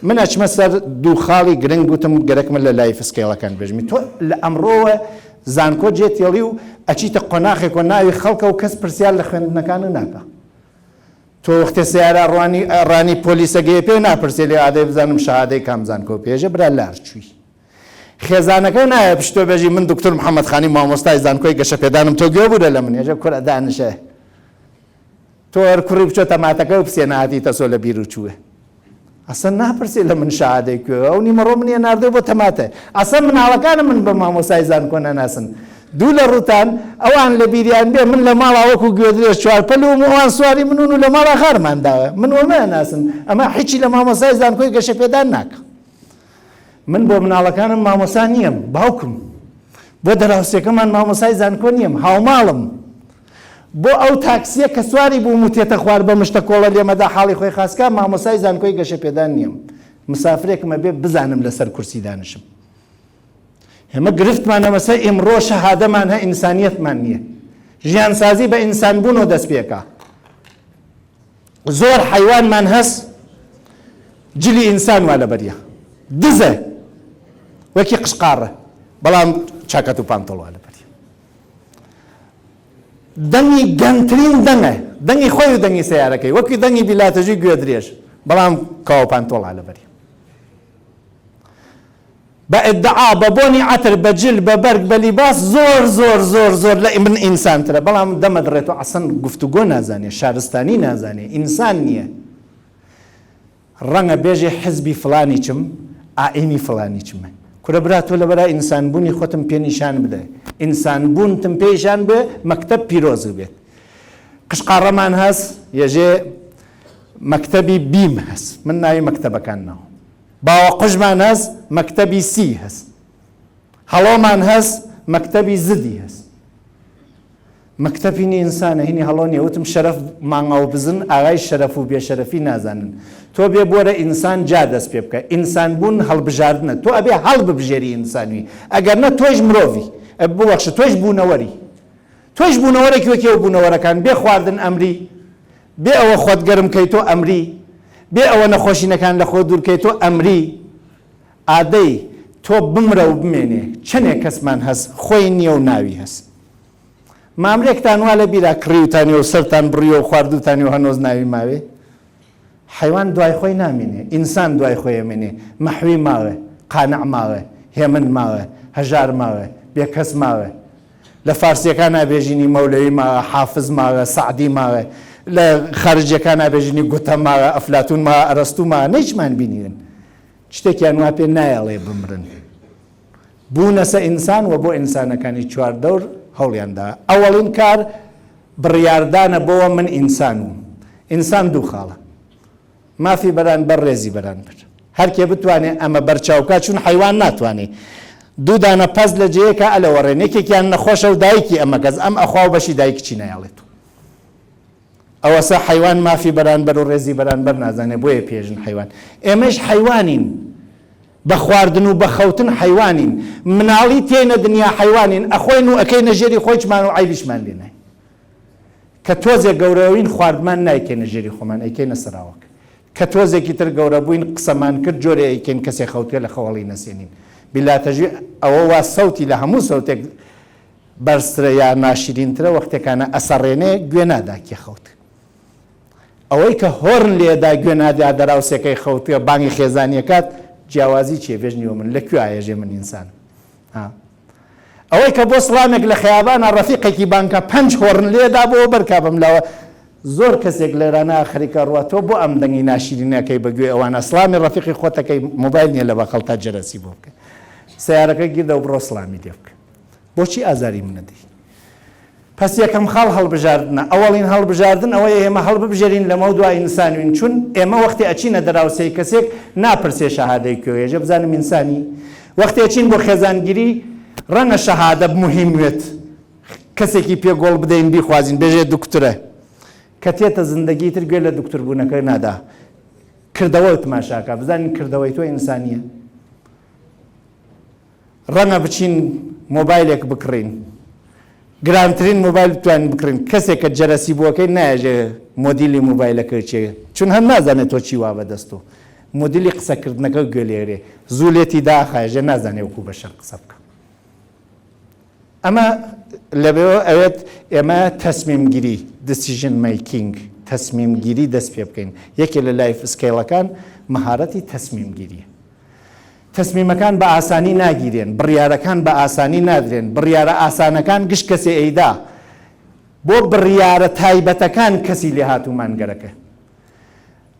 من ئەچمە سەر دوو خاڵی گرنگ گوتم گەرەکمە لە life skill ەکان بێژمی تۆ لە ئەمڕۆوە زانکۆ جێ تێڵی و ئەچیتە قۆناخێک و ناوی خەڵکە و کەس پرسیار لە خوێندنەکان و ناکا تۆ وەختێ سیارە ڕوانی ڕانی پۆلیسەگەیە پێ ناپرسێ لێ ئادەی بزانم شەهادەی کام زانکۆ پێژە برا لار چووی خێزانەکە نایە پشتۆ بێژی من دکتۆر محەممەد خانی مامۆستای زانکۆی گەشەپێدانم تۆ گوێ بوورە لە من ێژە کورە دانیشە تۆ هەر کوڕی بچۆ تەماتەکە و پسێ نەهاتیتە سۆ لە بیر و چووە ئەسەن ناپرسێ لە من شەهادەی کوێ ئەو نیمەڕۆ منیە ناردووە بۆ تەماتە ئەسەن مناڵەکانم من بە مامۆسای زانکۆ ناناسن دوو لە ڕووتان ئەوان لە بیریان بێ من لە ماڵا وەکو گوێدرێژ چوارپەل و ئەوان سواری منون و لە ماڵا خارمان داوە من وەمە ناسن ئەمە حیچی لە مامۆسای زانکۆی گەشەپێدان ناکە من بۆ مناڵەکانم مامۆسا نییەم باوکم بۆ دەراوسێکەمان مامۆسای زانکۆ نییەم هاوماڵم بۆ ئەو تاکسیە کە سواری بووم و تێتە خوار بە مشتە کۆڵە لێمەدا حاڵی خۆی خاسکا مامۆسای زانکۆی گەشەپێدان نییەم مسافرێکم ئەبێ بزانم لەسەر کورسی دانیشم ئێمە گرفتمان ئەمەسە ئیمڕۆ شەهادەمان هە ئینسانیەتمان نییە ژیانسازی بە ئینسان بوون و دەست پێکا زۆر حەیوانمان هەس جلی ئینسان وا لەبەریە دزە وەکی قشقاڕە بەڵام چاکەت و پانتۆڵ وا لەبەریە دەنگی گەنترین دەنگە دەنگی خۆی و دەنگی سیارەکەی وەکی دەنگی بیلاتەژی گوێ درێژ بەڵام کاوە پانتۆڵا لەبەری بە ئیدعا بە بۆنی عەتر بە جل بە بەرگ بە لیباس زۆر زۆر زۆر زۆر لە من ئینسانترە بەڵام دەمەدڕێت و عەسەن گفتوگۆ نازانێ شارستانی نازانێ ئینسان نییە ڕەنگە بێژێ حزبی فڵانی چم ئائینی فڵانی چمە کورە برا تۆ لەبەرا ئینسان بوونی خۆتم پێ نیشان بدە ئینسان بوونتم پێیشان بێ مەکتەب پیرۆز بێت قشقاڕەمان هەس یەژێ مەکتەبی بیم هەس من ناوی مەکتەبەکان ناوم باوەقوژمان هەس مەکتەبی سی هەس هەڵۆمان هەس مەکتەبی زدی هەس مەکتەب هینی ئینسانە هینی هەڵۆ نیە وتم شەرەف مانگا و بزن ئاغای شەرەف و بێشەرەفی نازانن تۆ بێ بۆرە ئینسان جا دەست پێ بکە ئینسان بوون هەڵبژاردنە تۆ ئەبێ هەڵببژێری ئینسانوی ئەگەر نە تۆیش مرۆڤی ببەخشە تۆیش بوونەوەری تۆیش بوونەوەرێکی وەکی ئەو بوونەوەرەکان بێ خواردن ئەمری بێ ئەوە خۆت گەرم کەی تۆ ئەمری بێ ئەوە نەخۆشینەکان لە خۆت دوور کەی تۆ ئەمری ئادەی تۆ بمرە و بمێنێ چەنێ کەسمان هەس خۆی نیە و ناوی هەس مامرێکتان وا لە بیرا کڕیوتانی و سەرتان بڕیوە و خواردوتانی و هەنۆز ناوی ماوێ حەیوان دوای خۆی نامینێ ئینسان دوای خۆی ئەمێنێ مەحوی ماوێ قانع ماوێ هێمن ماوێ هەژار ماوێ بێکەس ماوێ لە فارسیەکانا بێژینی مەولەوی ماوە، حافز ماوە، سەعدی ماوە، لە خارجیەکانا بێژینی گوتە ماوە، ئەفلاتون ماوە، ئەرەستوو ماوە، نەیچمان بینیون. شتێکیان وا پێ نایەڵێ بمرن. بوونەسە ئینسان و بۆ ئینسانەکانی چواردەور هەوڵیان دا. ئەوەڵین کار بڕیاردانە بۆوە من ئینسانوم. ئینسان دوو خاڵە. مافی بەرانبەر ڕێزی بەرانبەر. هەرکێ بتوانێ ئەمە بەرچاو بکا چون حەیوان ناتوانێ. دوو دانە پەز لە جێیەکا ئەلەوەڕێن یەکێکیان نەخۆشە و دایکی ئەمەکەس ئەم ئەخوا و بەشی دایکچی نایەڵێت و ئەوەسە حەیوان مافی بەرانبەر و ڕێزی بەرانبەر نازانێ بۆیە پێژن حەیوان ئێمەش حەیوانین بە خواردن و بە خەوتن حەیوانین مناڵی تێینە دنیا حەیوانین ئەخۆین و ئەکەینە ژێری خۆیچمان و عەیبیشمان لێ نایە. کە تۆزێک گەورەوین خواردمان نایکەینە ژێری خۆمان ئەیکەینە سەراوەک کە تۆزێکی تر گەورە بووین قسەمان کرد جۆرێ ئەیکەین کەسێ خەوتوێ لە خەو هەڵینەسێنین بیلا تەژوی ئەوە وا سەوتی لە هەموو سەوتێک بەرزترە یا ناشیرینترە وەختێکانە ئەسەڕێنێ گوێ نادا کێ خەوت ئەوەی کە هۆرن لێدا گوێ نادا دەراوسێکەی خەوتوێ بانگی خێزانیەکات جیاوازی چیە بێژنیوە من لە کوێ ئایەژێ من ئینسانم ها ئەوەی کە بۆ سڵامێک لە خەیابانا ڕەفیقێکی بانکە پەنج هۆڕن لێدا بۆ بەرکا بەم لاوە زۆر کەسێک لێرانە خەریکە ڕوا تۆ بۆ ئەم دەنگی ناشیرینەکەی بە گوێ ئەوانە سڵامی ڕەفیقی خۆتەکەی مۆبایل نییە لە بەقەڵتا جەرەسی بۆ بکە سیارەکە گیردە و بڕۆ سڵامی لێ بکە بۆچی ئازاری منەدەی پەس یەکەم خاڵ هەڵبژاردنە، ئەوەڵین هەڵبژاردن ئەوەیە ئێمە هەڵببژێرین لەمەودوا ئینسانوین چون ئێمە وەختێ ئەچینە دەراوسێی کەسێک ناپرسێ شەهادەی کوێیە ژە بزانم ئینسانی وەختێ ئەچین بۆ خێزانگیری ڕەنگە شەهادە موهیم وێت کەسێکی پێ گۆڵ بدەین بیخوازین بێژێ دوکتورە کە تێتە زندەگی تر گوێ لە دوکتور بوونەکە نادا کردەوە تماشاکە بزانین کردەوەی تۆ ئینسانیە ڕەنگە بچین مۆبایلێک بکڕین. گرانترین مۆبایل بتوانین بکڕین کەسێک کە جەرەسی بووەکەی نایەژێ مۆدیلی مۆبایلەکە چێ چون هەر نازانێت تۆ چی وا بەدەست و مۆدیلی قسەکردنەکە گوێ لێرێ زوو لێتی داخایژێ نازانێ وەکو بەشەر قسە بکە. ئەمە لەوێوە ئەوێت ئێمە تەسمیمگیری، Decision Making، تەسمیمگیری دەست پێ بکەین. یەکێ لە life skill ەکان مەهارەتی تەسمیمگیریە. تەسمیمەکان بە ئاسانی ناگیرێن، بڕیارەکان بە ئاسانی نادرێن، بڕیارە ئاسانەکان گشت کەسێ ئەیدا، بۆ بڕیارە تایبەتەکان کەسی لێهاتوومان گەرەکە.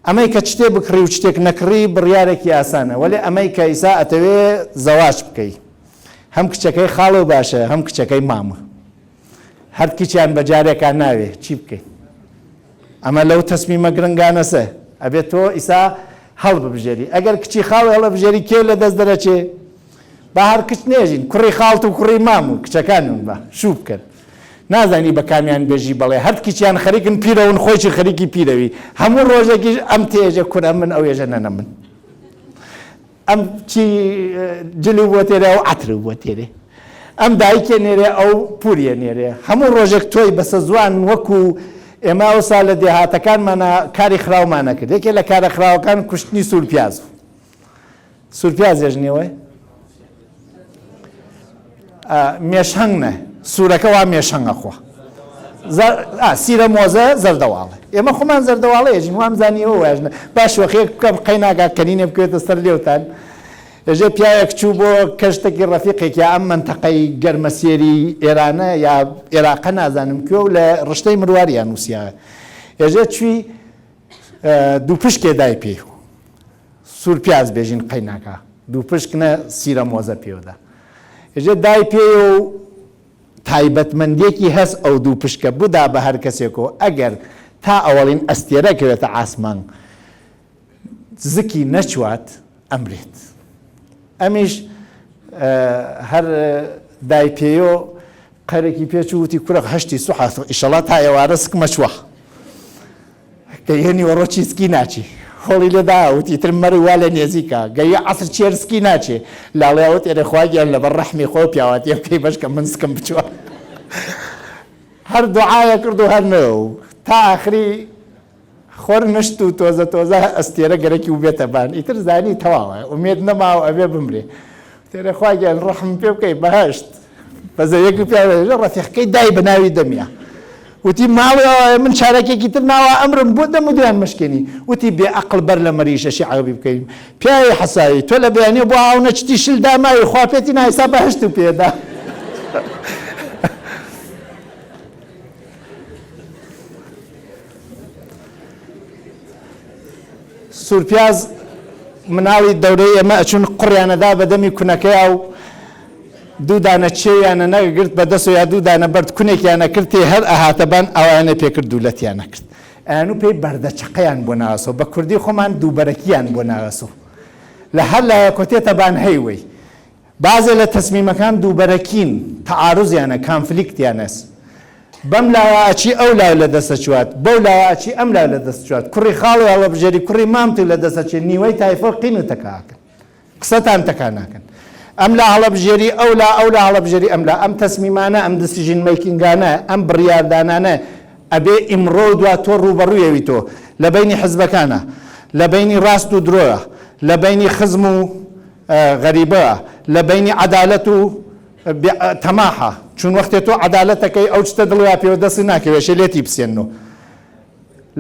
ئەمەی کە چتێ بکڕی و چتێک نەکڕی بڕیارێکی ئاسانە وەلێ ئەمەی کە ئیسا ئەتەوێ زەواج بکەی هەم کچەکەی خاڵو باشە هەم کچەکەی مامە هەردکیچیان بە جارێکا ناوێ چی بکەین ئەمە لەو تەسمیمە گرنگانەسە ئەبێت تۆ ئیسا هەڵببژێری ئەگەر کچی خاڵ هەڵەبژێری کێ لە دەست دەرەچێ با هەر کچ نێژین کوڕی خاڵت و کوڕی مام و کچەکانم بە شوو بکەن نازانی بە کامیان بێژی بەڵێ هەردکیچیان خەریکن پیرەون خۆیشی خەریکی پیرەوی هەموو ڕۆژێکیش ئەم تێژە کورە من ئەو ێژە نەنە من ئەم چی جلی بۆ تێرێ ئەو عەتر بۆ تێرێ ئەم دایکێ نێرێ ئەو پوریە نێرێ هەموو ڕۆژێک تۆی بەسە زوان وەکو ئێمە ئەوسا لە دێهاتەکانمانە کاری خراومانە کرد یەکێ لە کارە خراوەکان کوشتنی سوورپیاز بوو سوورپیاز ێژنیەوەی مێشهەنگ نە سوورەکە وا مێشهەنگ ئەخوا سیرە مۆزە زەردەواڵە ئێمە خۆمان زەردەواڵە ێژین وام زانی ئێوە واژنە با شۆخیەک بکەم قەی ناکا کەنینێ بکەوێتە سەر لێوتان ێژێ پیاوێک چوو بۆ کەشتێکی ڕەفیقێک یا ئەم مەنتەقەی گەرمەسێری ئێرانە یا ئێراقە نازانم کوێ و لە ڕشتەی مرواریان نووسیاوە ێژێ چووی دووپشکێ دای پێی سوور پیاز بێژین قەیناکا دووپشک نە سیرە مۆزە پێوەدا ژێ دای پێی و تایبەتمەندیەکی هەس ئەو دووپشکە بدا بە هەر کەسێک و ئەگەر تا ئەوەڵین ئەستێرە کەوێتە عاسمان زکی نەچوات ئەمرێت ئەمیش هەر دای پێیۆ قەرێکی پێچوو وتی کورە هەشتی سوحە ئیشەڵا تا ئێوارە سکمە چوە گەیە نیوەڕۆ چی سکی ناچی هۆڵی لێ دا وتی تر مەرگ وا لە نێزیکە گەیە عەسر چێر سکی ناچێ لاڵیا وت ئێرێ خوا گیان لەبەر ڕەحمی خۆ پیاواتیە بکەی بەشکە من سکم بچوە هەر دوعایە کرد و هەر نەو تا ئاخری خۆر نشت و تۆزە تۆزە ئەستێرە گەرەکی و بێتە بان ئیتر زانی تەواوە ئومێد نەماوە ئەبێ بمرێ تێرە خوا گیان ڕەحم پێ بکەی بەهەشت بەزەیەک و پیاوێژە ڕەفیقەکەی دای بە ناوی دەمیا وتی ماڵی ئەوە من چارەکێکی تر ناوە ئەمرم بۆ دەم و دویان مشکێنی وتی بێ ئەقڵ بەر لە مەریشەشی عەرەبی بکەین پیاوی حەساوی تۆ لە بەیانیەوە بۆ ئاو نەچتی شل داماوی خوا پێتی نایسا بەهەشت و پێدا. سوورپیاز مناڵی دەورەی ئێمە ئەچوون قوڕیانەدا بە دەمی کونەکەیا و دوو دانە چێویانە نەگرت بە دەسەوە یا دوو دانە بەرد کونێکیانە کرد تێ هەر ئەهاتە بان ئاوایانە پێکرد دوو لەتیانە کرد ئەیان و پێی بەردە چەقەیان بۆ ناوەسەوە بە کوردی خۆمان دووبەرەکیان بۆ ناوەسەوە لە هەر لایەک کۆتێتە بان هەیوەی بازێ لە تەسمیمەکان دووبەرەکین، تەعاروزیانە، conflict یانەس. بەم لاوە ئەچی ئەو لاو لە دەست ئەچوات، بەو لاوە ئەچی ئەم لاو لە دەست ئەچوات، کوڕی خاڵی هەڵەبژێری کوڕی مامت لە دەست ئەچێ، نیوەی تایفە قین و تەکا ئەکەن. قسەتان تەکا ناکەن. ئەم لا هەڵەبژێری ئەو لا، ئەو لا هەڵەبژێری ئەم لا. ئەم تەسمیمانە، ئەم decision making انە، ئەم بڕیاردانانە ئەبێ ئیمڕۆ و دوا تۆ ڕووبەڕووی ئەویتۆ. لە بەینی حزبەکانا، لە بەینی ڕاست و درۆیا، لە بەینی خزم و غەریبە لە بەینی عەدالەت و تەماحە چون وەختێ تۆ عەدالەتەکەی ئەو چتە دڵیا پێوە دەست ناکەوێ شێ لێتی بسێنن و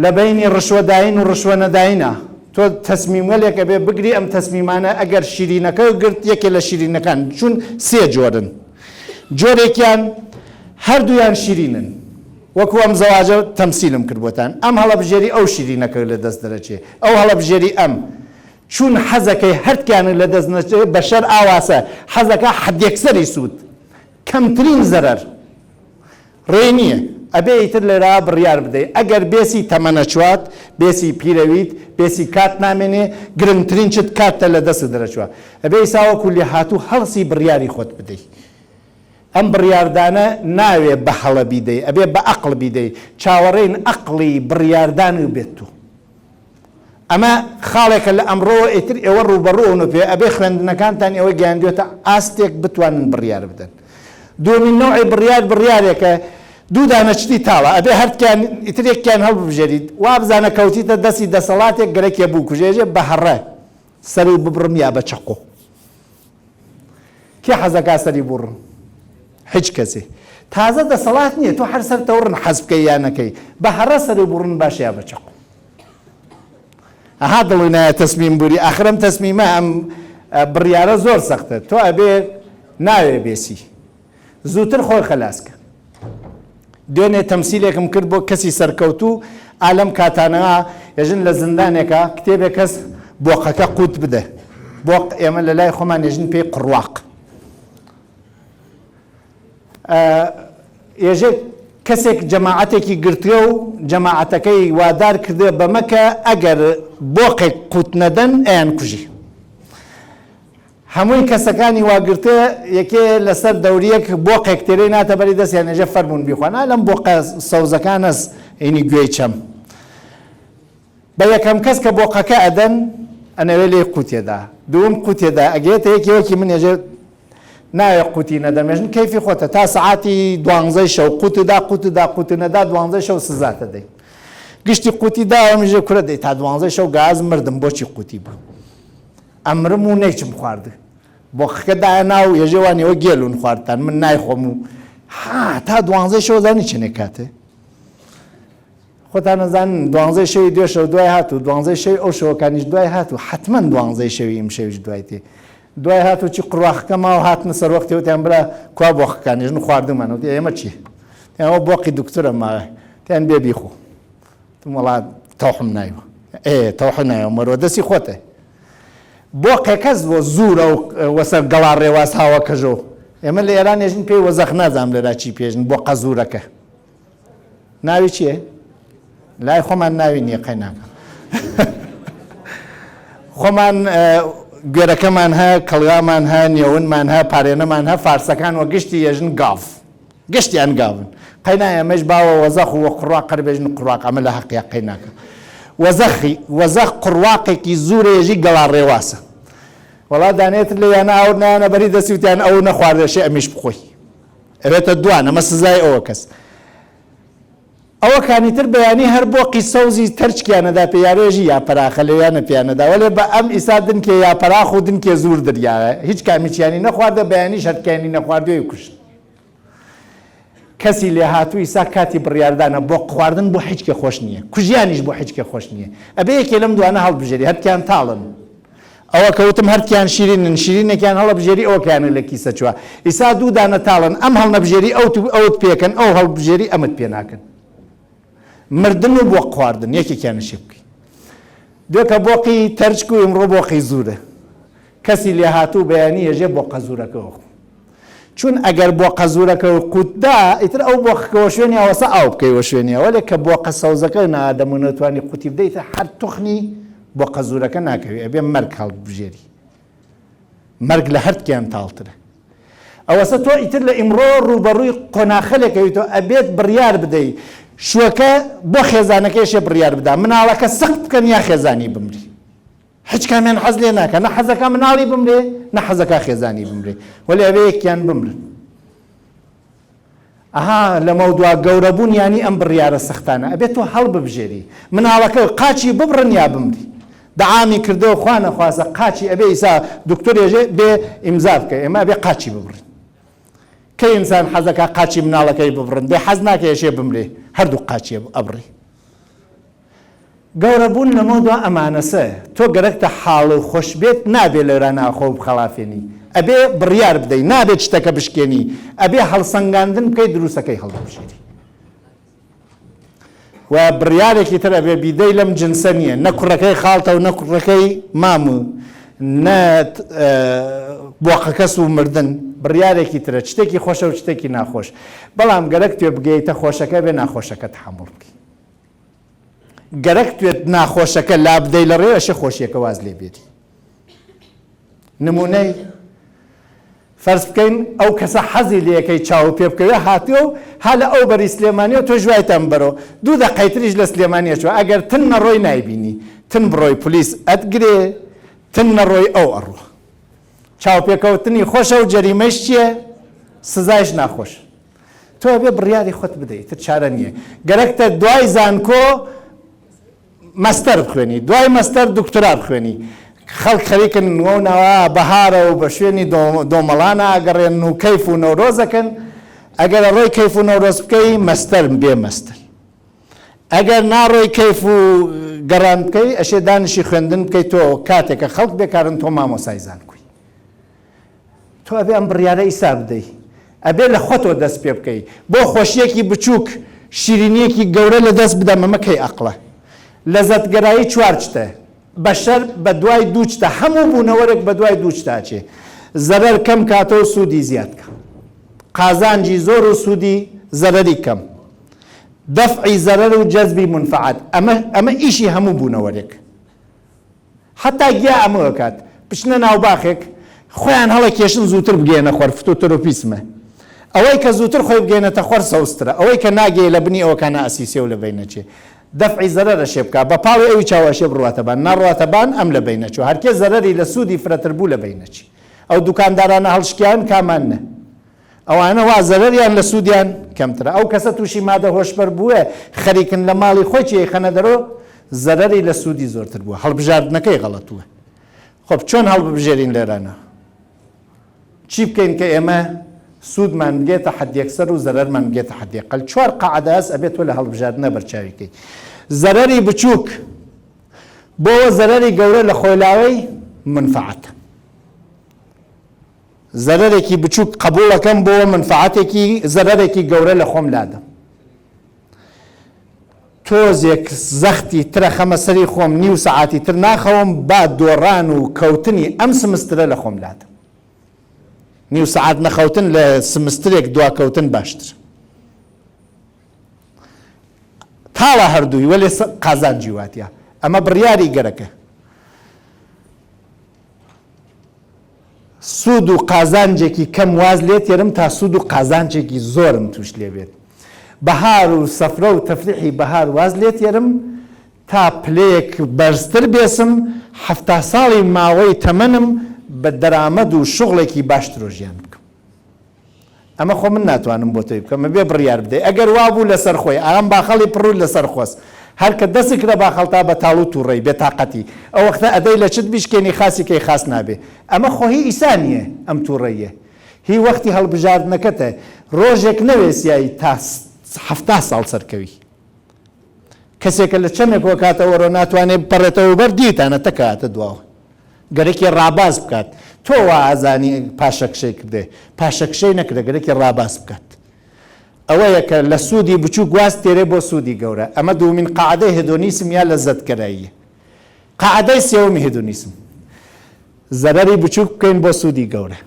لە بەینی ڕشوە داین و ڕشوە نەداینە تۆ تەسمیمگەلێک ئەبێ بگری ئەم تەسمیمانە ئەگەر شیرینەکە گرت یەکێ لە شیرینەکان چون سێ جۆرن جۆرێکیان هەردوویان شیرینن وەکو ئەم زەواجە تەمسیلم کرد بۆتان ئەم هەڵەبژێری ئەو شیرینەکە لە دەست دەرەچێ ئەو هەڵەبژێری ئەم چون حەزەکەی هەردکیانت لە دەست نەچێ بەشەر ئاواسە حەزەکا حەدیەکسەری سوود کەمترین زەرەر ڕێی نیە ئەبێ ئیتر لێرا بڕیار بدەی ئەگەر بێسی تەمەنەچوات بێسی پیرەویت بێسی کات نامێنێ گرنگترین چت کاتتە لە دەست دەرەچوە ئەبێ ئیسا وەکو لێهاتوو هەڵسی بڕیاری خۆت بدەی ئەم بڕیاردانە ناوێ بە هەڵە بیدەی ئەبێ بە ئەقڵ بیدەی چاوەڕێین ئەقڵی بڕیاردان بێت تو. ئەمە خاڵێکە لە ئەمڕۆوە ئیتر ئێوە ڕووبەڕوو ئەونە پێ ئەبێ خوێندنەکانتان ئێوەی گەیاندوێتە ئاستێک بتوانن بڕیار بدەن. دووەمین نەوعی بڕیار بڕیارێکە دوو دانە شتی تاڵە ئەبێ هەردکیان ئیتر یەکیان هەڵببژێریت وابزانە کەوتیتە دەستی دەسەڵاتێک گەرەکیە بووکوژێژێ بە هەڕە سەرو ببڕم یا بە چەقۆ کێ حەزەکا سەری بوڕن هیچ کەسێ تازە دەسەڵات نییە تۆ هەر سەر تەوڕن حەز بکەی یا نەکەی بە هەڕە سەرو بوڕن باشە یا بە چەقۆ ئەها دڵی نایە تەسمیم بوری ئاخر ئەم تەسمیمە ئەم بڕیارە زۆر سەختە تۆ ئەبێ ناوێ بێسی زووتر خۆی خەلاس کە. دوێنێ تەمسیلێکم کرد بۆ کەسی سەرکەوتوو ئا لەم کاتانە ێژن لە زیندانێکا کتێبێک هەس بۆقەکە قوت بدە بۆق ئێمە لە لای خۆمان ێژن پێی قڕواق ێژێ کەسێک جەماعەتێکی گرتووە و جەماعەتەکەی وادار کردووە بەمە کە ئەگەر بۆقێک قوت نەدەن ئەیان کوژی. هەمووی کەسەکانی وا گرتە یەکێ لەسەر دەوریەک بۆقێک تێرەی ناتە بەری دەستیان ئێژێ فەرموون بیخوان ئا لەم بۆقە سەوزەکانەس ئینی گوێی چەم بە یەکەم کەس کە بۆقەکە ئەدەن ئەنەوێ لێی قوتێدا دووم قوتێدا ئەگەێتە یەکی وەکی من ئێژێ ناوێ قوتی نەدەم ێژن کەیفی خۆتە تا سەعاتی دوانزەی شەو قوتدا قوتدا قوت نەدا دوانزەی شەو سزاتە دەی گشتی قوتی داوە میژێ کورە دەی تا دوانزەی شەو گاز مردم بۆچی قوتی بوو ئەمرم و نەیچم خوارد بۆقەکە دایە ناو یەژێ وان ئێوە گێلون خواردتان من نایخۆم و ها تا دوانزەی شەو زانی چەنێک کاتێ خۆتان نەزانن دوانزەی شەوی دوێ شەو دوای هات و دوانزەی شەوی ئەو شەوەکانیش دوای هات و حتمما دوانزەی شەوی ئیم شەویش دوای تێ دوای هات و چی قڕواخەکە ماوە هاتنە سەر وەختی وتیان برا کوا بۆقەکانیش من خواردومانە وتی ئێمە چی ئەوە بۆقی دکتۆرە ماوە تیان بێ بیخۆ وتم وەڵا تەوحم نایوە ئێ تەوح نایەوە مەرۆ دەستی خۆتە بۆقێ کەس بۆ زورە و وەسەر گەڵا ڕێواس هاوە کەژۆ ئێمە لە ئێران ێژن پێی وەزەخ نازانم لێرا چی پێژن بۆ قەزورەکە ناوی چییە؟ لای خۆمان ناوی نییە قەی ناکە خۆمان گوێرەکەمان هە کەڵگامان هە نێونمان هە پارێنەمان هە فارسەکان وە گشتی ێژن گاف گشتیان گاون. قەینا ئێمەش باوە وەزەخ و قڕواق قەر بێژن قڕواق ئەمە لە هەقیا قەیناکە. وەزەخی وەزەخ قڕواقێکی زوورێژی گەڵا ڕێواسە. وەڵا دانەیەتر لە یانە ئاور نایانە بەری دەستی وتیان ئەو نەخواردەشێ ئەمیش بخۆی. ئەبێتە دوان ئەمە سزای ئەوە کەس. ئەوەکانی تر بەیانی هەر بۆقی سەوزی تەرچکیان ئەدا پێ یارێژی یاپەراخە لەویانە پێیان ئەدا وەلێ بە ئەم ئیسا دنکێ یاپەراخ و دنکێ زوور دریاوە هیچ کامیچیانی نەخواردە بەیانیش هەرکیانی نەخواردوێ کوشت. کەسی لێهاتوو ئیسا کاتی بڕیاردانە بۆق خواردن بۆ حیچ کێ خۆش نییە کوژیانیش بۆ حیچ کێ خۆش نییە ئەبێ یەکێ لەم دوانە هەڵبژێری هەرکیان تاڵن ئەوە کە وتم هەرکیان شیرینن شیرینێکیان هەڵەبژێری ئەوکیانە لە کیسە چوە ئیسا دوو دانە تاڵن ئەم هەڵنەبژێری ئەو ئەوت پێکەن ئەو هەڵبژێری ئەمت پێ ناکەن مردن و بۆق خواردن یەکێکیان شێ بکەی دوێکە بۆقی تەرچک و ئیمڕۆ بۆقی زوورە کەسی لێهاتوو بەیانی یەژێ بۆقە زوورەکەوە خۆ چون ئەگەر بۆقە زوورەکەو قوت دا ئیتر ئەو بۆقەکەوە شوێنی ئەوەسە ئاو بکەیوە شوێنی وەلێ کە بۆقە سەوزەکە نادەم و نەتوانی قوتی بدەی ئیتر هەر توخنی بۆقە زوورەکە ناکەوی ئەبێ مەرگ هەڵبژێری مەرگ لە هەردکیان تاڵترە ئەوەسە تۆ ئیتر لە ئیمڕۆ ڕووبەڕووی قۆناخەلێکەویتەوە ئەبێت بڕیار بدەی شوەکە بۆ خێزانەکەیشێ بڕیار بدا مناڵەکە سەخت بکەن یا خێزانی بمری هیچ کامیان حەز لێ ناکا نە حەزەکا مناڵی بمرێ نە حەزەکا خێزانی بمرێ وەلێ ئەبێ یەکیان بمرن ئەها لەمەودوا گەورەبوون یانی ئەم بڕیارە سەختانە ئەبێت تۆ هەڵببژێری مناڵەکە قاچی ببڕن یا بمری دەعامی کردەوە خوا نەخوازە قاچی ئەبێ ئیسا دکتۆر ێژێ بێ ئیمزا بکە ئێمە ئەبێ قاچی ببڕین کەی ئینسان حەزەکا قاچی مناڵەکەی ببڕن دێ حەز ناکە ێشێ بمرێ هەردوو قاچی ئەبڕی گەورە بوون لەمەودوا ئەمانەسە تۆ گەرەکتە حاڵو خۆش بێت نابێ لەورانا خۆو بخەڵافێنی ئەبێ بڕیار بدەی نابێت شتەکە بشکێنی ئەبێ هەڵسەنگاندن بکەی دروستەکەی هەڵدەبژێری و بڕیارێکی تر ئەبێ بیدەی لەم جنسە نییە نە کوڕەکەی خاڵتە و نە کوڕەکەی مام و نە بۆقەکەس و مردن بڕیارێکی ترە شتێکی خۆشە و شتێکی ناخۆش بەڵام گەرەک توێ بگەیتە خۆشەکە بێ ناخۆشەکە تحمل بکەی گەرەک توێت ناخۆشەکە لابدەی لە ڕێ ئەشێ خۆشیەکە واز لێ بێتی نمونەی فەرز بکەین ئەو کەسە حەزی لەکەی چاو پێ بکەوێ هاتووە و ها لە ئەو بەری سلێمانی و تۆ ژوایتان بەرەوە دوو دەقەی تریش لە سلێمانیە چوە ئەگەر تن نەڕۆی نایبینی تن بڕۆی پلیس ئەتگرێ تن نەڕۆی ئەو ئەڕۆ چاوپێکەوتنی خۆشە و جەریمەش چییە؟ سزایش ناخۆش. تۆ ئەبێ بڕیاری خۆت بدەی تر چارە نییە. گەرەکتە دوای زانکۆ مەستەر بخوێنی دوای مەستەر دکتۆرا بخوێنی. خەڵک خەریکن وەو ناوە بەهارە و بە شوێنی دۆمەڵانە ئەگەڕێن و کەیف و نەورۆز ئەکەن. ئەگەر ئەڕۆی کەیف و نەورۆز بکەی مەستەر بێ مەستەر. ئەگەر ناڕۆی کەیف و گەڕان بکەی ئەشێ دانیشی خوێندن بکەی تۆ کاتێکە خەڵک بێکارن تۆ مامۆسای زانکۆی. تۆ ئەبێ ئەم بڕیارە ئیسا بدەی ئەبێ لە خۆتەوە دەست پێ بکەی بۆ خۆشیەکی بچوک شیرینیەکی گەورە لە دەست بدەم ئەمە کەی ئەقڵە لەزەتگەرایی چوارچتە بەشەر بە دوای دووچتە هەموو بوونەوەرێک بە دوای دووچتە ئەچێ زەرەر کەم کاتەوە سوودی زیاد کە قازانجی زۆر و سوودی زەرەری کەم دەفعی زەرەر و جەزبی مونفەعەت ئەمە ئەمە ئیشی هەموو بوونەوەرێک حەتا گیا ئەمە ئەکات بچنە ناو باخێک خۆیان هەڵەکێشن زووتر بگەیەنە خۆر فتۆتۆرۆپیسمە ئەوەی کە زووتر خۆی بگەێنێتە خۆر سەوزترە ئەوەی کە ناگەیە لە بنی ئەوەکانە ئەسیسێ و لە بەینەچێ دەفعی زەرەر ئەشێ بکا بە پاڵی ئەوی چاو ئەشێ بڕواتە بان ناڕواتە بان ئەم لە بەینەچوو هەرکێ زەرەری لە سوودی فرەتر بوو لە بەینەچی ئەو دوکاندارانە هەڵشکیان کامان نە ئەوانە وا زەرەریان لە سوودیان کەمترە. ئەو کەسە تووشی مادە هۆشبەر بووە خەریکن لە ماڵی خۆی چی ئەیخەنە دەرۆ زەرەری لە سوودی زۆرتر بووە. هەڵبژاردنەکەی غەڵەتووە. خۆب چۆن هەڵببژێرین لێرانە؟ چی بکەین کە ئێمە سوودمان بگێتە حەدیەکسەر و زەرەرمان بگێتە حەدیەقەل؟ چوار قاعدە هەس ئەبێت تۆ لە هەڵبژاردنە بەرچاوی کەی. زەرەری بچووک بۆوە زەرەری گەورە لە خۆیلاوەی منفەعەتە. زەرەرێکی بچوک قبوڵەکەم بۆ منفەعەتێکی زەرەرێکی گەورە لە خۆم لادەم. تۆزێک زەختی ترە خەمە سەری خۆم نیو سەعاتی تر ناخەوم با دۆڕان و کەوتنی ئەم سمسترە لە خۆم لادەم. نیو سەعات نەخەوتن لە سمسترێک دواکەوتن باشترە. تاڵە هەردووی وەلێ قازانجی واتە. ئەمە بڕیاری گەرەکە. سوود و قازانجێکی کەم واز لێ تێرم تا سوود و قازانجێکی زۆرم تووش لێ بێت. بەهار و سەفرە و تەفریحی بەهار واز لێ تێرم تا پلەیەک بەرزتر بێسم، 70 ساڵی ماوەی تەمەنم بە دەرامەد و شوغڵێکی باشترۆ ژیان بکەم. ئەمە خۆ من ناتوانم بۆ تۆی بکەم ئەبێ بڕیار بدەی ئەگەر وابوو لەسەر خۆی ئام باخەڵی پڕو لەسەر خۆس هەر کە دەست کرە باخەڵتا بە تاڵو توڕەی بێ تاقەتی ئەو وەختە ئەدەی لە چت بیشکێنی خاسی کەی خاس نابێ ئەمە خۆ هی ئیسا نیە ئەم توڕەییە هی وەختی هەڵبژاردنەکەتە ڕۆژێک نەوێسیای تا 70 ساڵ سەرکەوی کەسێکە لە چەمێک وەکاتە وەرۆ ناتوانێ بپەڕێتەوە بەر دیتانە تەکاتە دواوە گەرەکی ڕاباز بکات تۆ وا ئەزانی پاشەکشەی کردێ پاشەکشەی نەکردە گەرەکی ڕاباز بکات ئەوەیە کە لە سوودی بچووک واز تێرێ بۆ سوودی گەورە ئەمە دوومین قاعدەی هێدۆنیسم یا لەزەتگەراییە قاعدەی سێوەمی هێدۆنیسم زەرەری بچووک بکەین بۆ سوودی گەورە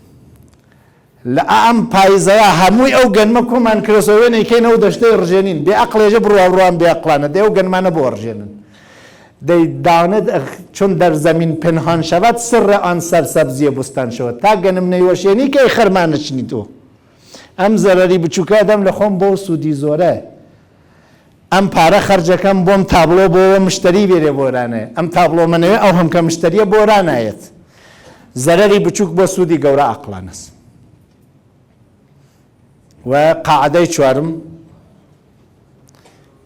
لە ئەم پایزەیا هەمووی ئەو گەنمە کۆمان کرۆسەوە وێنەی کەین ئەو دەشتەی ڕژێنین بێ ئەقڵێژە بڕوا بڕوان بێ ئەقڵانە دەی ئەو گەنمانە بۆ ئەڕژێنن دەی دانت چون در زمین پنهان شود سر آن سرسبزی بستان شود تا گەنم نەیوەشێنی کەی خەرمانە چنی تۆ ئەم زەرەری بچووکە دەم لە خۆم بۆ سوودی زۆرە ئەم پارە خەرجەکەم بۆم تابڵۆ بۆوە مشتەری بێرێ بۆرانێ ئەم تابڵۆ مەنەوێ ئەو هەمکە مشتەریە بۆرانایەت زەرەری بچوک بۆ سوودی گەورە ئاقڵانەس و قاعدەی چوارم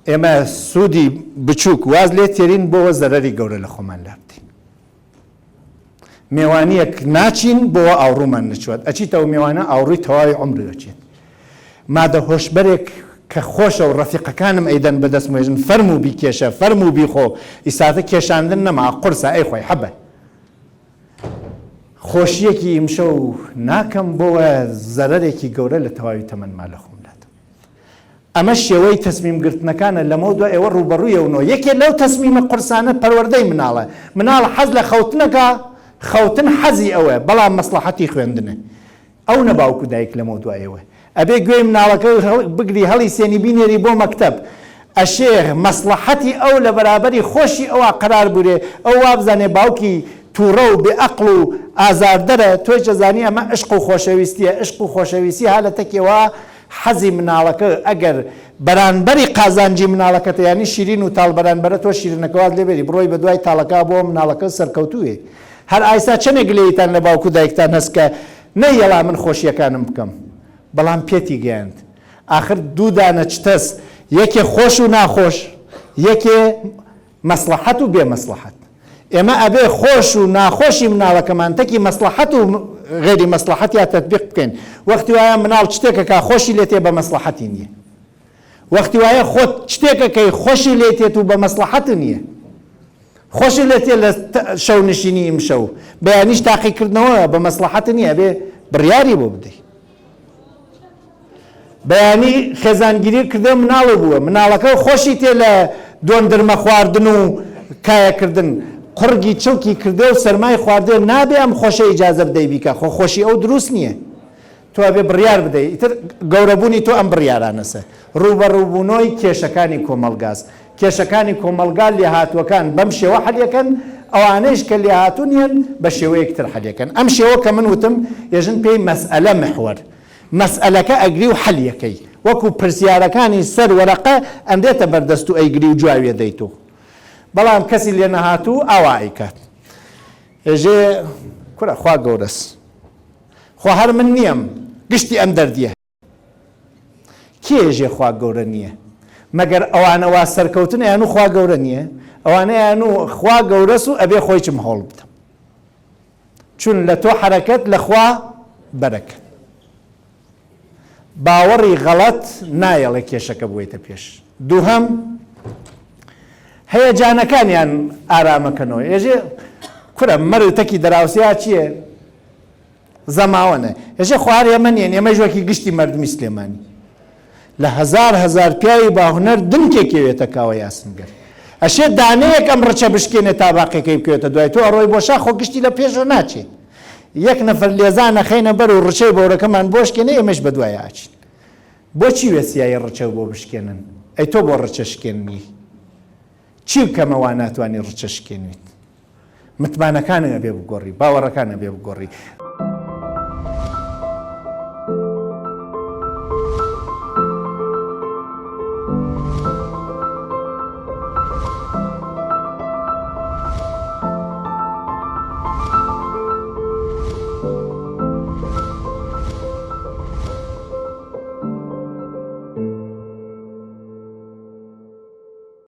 ئێمە سوودی بچووک واز لێ تێرین بۆوە زەرەری گەورە لە خۆمان لابدەین مێوانیەک ناچین بۆوە ئاوڕوومان نەچوات ئەچیتەوە مێوانە ئاوڕووی تەواوی عومرت ئەچێت مادە هۆشبەرێک کە خۆشە و ڕەفیقەکانم ئەیدەن بە دەستم ئێژن فەرموو بیکێشە فەرموو بیخۆ ئیساتە کێشاندن نەما قورسە ئەیخۆی حەبە خۆشیەکی ئیمشەو ناکەم بۆوە زەرەرێکی گەورە لە تەواوی تەمەنما لە خۆم دادەم. ئەمە شێوەی تەسمیم گرتنەکانە لەمەو دوا ئێوە ڕووبەڕووی ئەونەوە یەکێ لەو تەسمیمە قورسانە پەروەردەی مناڵە مناڵ حەز لە خەوتنەکا خەوتن حەزی ئەوە بەڵام مەسڵەحەتی خوێندنە ئەو نە باوک و دایک لەمەو دوا ئێوە ئەبێ گوێی مناڵەکە بگری هەڵی سێنی بینێری بۆ مەکتەب ئەشێ مەسڵەحەتی ئەو لە بەرابەری خۆشی ئەوا قەرار بورێ ئەو وابزانێ باوکی توڕە و بێ ئەقڵ و ئازاردەرە تۆیش ئەزانی ئەمە عشق و خۆشەویستیە عشق و خۆشەویستی ها لە تەکێوە حەزی مناڵەکە ئەگەر بەرانبەری قازانجی مناڵەکەتە یانی شیرین و تاڵ بەرانبەرە تۆ شیرینەکە واز لێ بێری بڕۆی بەدوای تاڵەکە بۆ مناڵەکە سەرکەوتووێ هەر ئایسا چەنێ گلەییتان لە باوک و دایکتان هەس کە نەیەڵا من خۆشیەکانم بکەم. بەڵام پێتی گەیاند. ئاخر دوو دانە چتەس، یەکێ خۆش و ناخۆش، یەکێ مەسڵەحەت و بێ مەسڵەحەت. ئێمە ئەبێ خۆش و ناخۆشی مناڵەکەمان تەکی مەسڵەحەت و غەیری مەسڵەحەتیا تەتبیق بکەین. وەختی وایە مناڵ چتێک ئەکا خۆشی لێ تێ بە مەسڵەحەتی نییە. وەختی وایە خۆت چتێک ئەکەی خۆشی لێ تێت و بە مەسڵەحەت نییە. خۆشی لێ تێ لە شەونشینی ئیمشەو، بەیانیش تاقیکردنەوە بە مەسڵەحەت نییە ئەبێ بڕیاری بۆ بدەی. بەیانی خێزانگیری کردە مناڵە بووە مناڵەکە خۆشی تێ لە دۆندرمە خواردن و کایەکردن قوڕگی چڵکی کردێ و سەرمای خواردێ نابێ ئەم خۆشە ئیجازە بدەی بیکا خۆ خۆشی ئەو دروست نییە تۆ ئەبێ بڕیار بدەی ئیتر گەورەبوونی تۆ ئەم بڕیارانەسە ڕووبەڕووبوونۆی کێشەکانی کۆمەڵگاس کێشەکانی کۆمەڵگا لێهاتووەکان بەم شێوە حەلیەکەن ئەوانەیش کە لێهاتوو نیەن بە شێوەیەک تر حەلیەکەن ئەم شێوە کە من وتم ئێژن پێی مەسئەلە محوەر مەسئەلەکە ئەگری و حەلیەکەی وەکو پرسیارەکانی سەر وەرەقە ئەنرێتە بەردەست و ئەیگری و جواویە دەیت و بەڵام کەسی لێنەهاتوو ئاوا ئەیکات ئێژێ کورە خوا گەورەس خۆ هەر من نییەم گشتی ئەم دەردیە کێ ئێژێ خوا گەورە نییە مەگەر ئەوانە وا سەرکەوتن ئەیانوو خوا گەورە نییە ئەوانە ئەیانوو خوا گەورەس و ئەبێ خۆیچم هەوڵ بدەم چون لە تۆ حەرەکەت لە خوا بەرەکەت باوەڕی غەڵەت نایەڵێ کێشەکە بوەیتە پێش دووهەم هەیەجانەکانیان ئارامەکەنەوە ئێژێ کورە مەرو تەکی دەراوسیا چییە زەماوەنە ئێژێ خۆ هەر ئێمە نیەن ئێمەیش وەکی گشتی مەردمی سلێمانی لە هەزار هەزار پیاوی باهونەر دنکێک کەوێتە کاوە یاسنگەر ئەشێ دانەیەک ئەم ڕچە بشکێنێ تا باقیەکەی بکەوێتە دوای تۆ ئەڕۆی بۆ شاخ خۆ گشتی لە پێشەوە ناچێ یەک نەفەر لێزان ئەخەینە بەر و ڕچەی بۆرەکەمان بۆ شکێنێ ئێمەش بە دوای ئاچین بۆچی وێسیایی ڕچە بۆ بشکێنن ئەی تۆ بۆ ڕچە شکێننی چی بکەمە وا ناتوانی ڕچە شکێنیت متمانەکانت ئەبێ بگۆڕی باوەڕەکان ئەبێ بگۆڕی.